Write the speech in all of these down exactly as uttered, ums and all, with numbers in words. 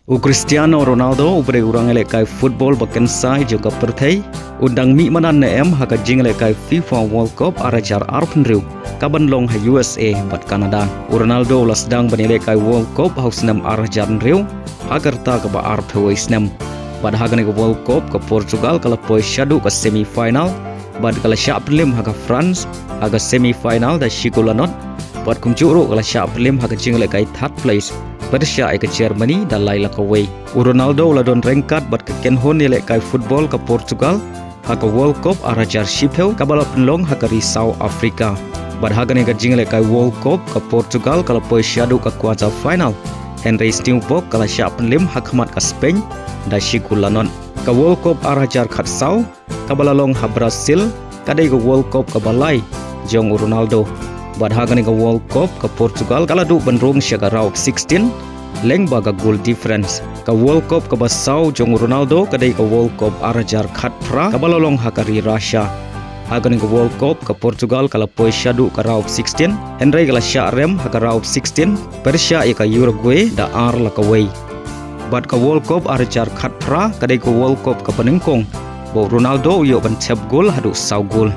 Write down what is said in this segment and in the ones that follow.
U Cristiano Ronaldo, uba dei u rangïalehkai football ba kynsai jong ka pyrthei, u dang mih madan ne em ha ka jingïalehkai FIFA World Cup ar hajar arphew hynriew, kaban long ha U S A bad Canada. U Ronaldo u la sdang ban ïalehkai World Cup ha u snem ar hajar hynriew, ha ka rta kaba arphew wei snem. Bad ha kane ka World Cup ka Portugal ka la poi shaduh ka semi final, bad ka la shah pynrem ha ka France ha ka semi final da shi kol la nod. Bad kumjuh ruh ka la shah pynrem ha ka jingïalehkai third place, pyrshah ïa ka Germany da lai la kawei. U Ronaldo u la don ryngkat bad ka kynhun ïalehkai football ka Portugal ha ka World Cup ar hajar shiphew kaba la pynlong ha ka ri South Africa. Bad ha kane ka jingïalehkai World Cup ka Portugal ka la poi shaduh ka quarter final, hynrei sniewbok ka la shah pynrem ha khmat ka Spain da shi kol la nod. Ka World Cup ar hajar khatsaw kaba la long ha Brazil ka dei ka World Cup kaba lai jong u Ronaldo. Bad ha kane ka World Cup ka Portugal ka la duh ban rung sha ka round of sixteen lyngba ka goal difference. Ka World Cup kaba saw jong u Ronaldo ka dei ka World Cup ar hajar khatphra kaba la long ha ka ri Russia. Ha kane ka World Cup ka Portugal ka la poi shaduh ka round of sixteen, hynrei ka la shah rem ha ka round of sixteen, pyrshah ïa ka Uruguay da ar la kawei. Bad ka World Cup ar hajar khatphra ka dei ka World Cup kaba nyngkong ba u Ronaldo u ïoh ban thep goal haduh saw goal.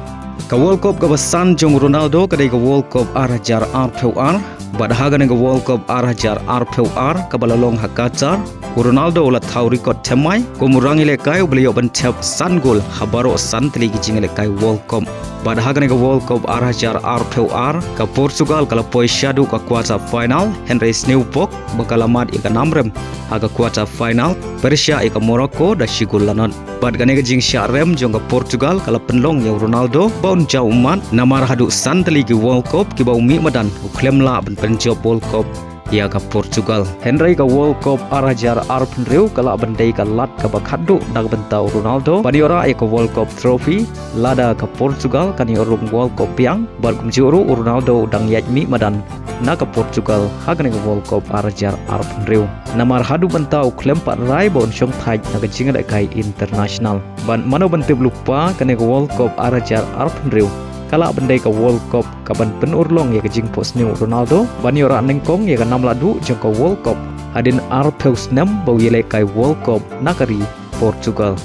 Ka World Cup kaba san jong u Ronaldo ka dei ka World Cup ar hajar arphew ar, bad ha kane ka World Cup ar hajar arphew ar kaba la long ha Qatar, u Ronaldo u la thaw record thymmai kum u rangïalehkai uba la ïoh ban thep san goal ha baroh san tylli ki jingïalehkai World Cup. Bad ha kane ka World Cup ar hajar arphew ar ka Portugal ka la poi shaduh ka quarter final, hynrei sniewbok ba ka la mad ïa ka nam rem ha ka quarter final, pyrshah ïa ka Morocco da shi kol la nod. Bad kane ka jingshah rem jong ka Portugal ka la pynlong ïa u Ronaldo ba un jaw ummat, namar haduh san tylli ki World Cup kiba u mih madan u khlem lah ban pynjop World Cup ïa ka Portugal. Hynrei ka World Cup ar hajar arphew hynriew ka lah ban dei ka lad kaba khatduh na ka bynta u Ronaldo ban ïoh rah ïa ka World Cup trophy, lada ka Portugal kan ïoh rung World Cup biang. Bad kumjuh ruh u Ronaldo u dang ïaid mih madan na ka Portugal ha kane ka World Cup ar hajar arphew hynriew, namar haduh mynta u khlem pat rai ba un shongthait na ka jingïalehkai international. Bad mano ban tip lypa, kane ka World Cup ar hajar arphew hynriew ka lah ban dei ka World Cup kaban pynurlong ïa ka jingphohsniew u Ronaldo ban ïoh rah nyngkong ïa ka nam lahduh jong ka World Cup hadien arphew snem ba u ïalehkai World Cup na ka ri Portugal.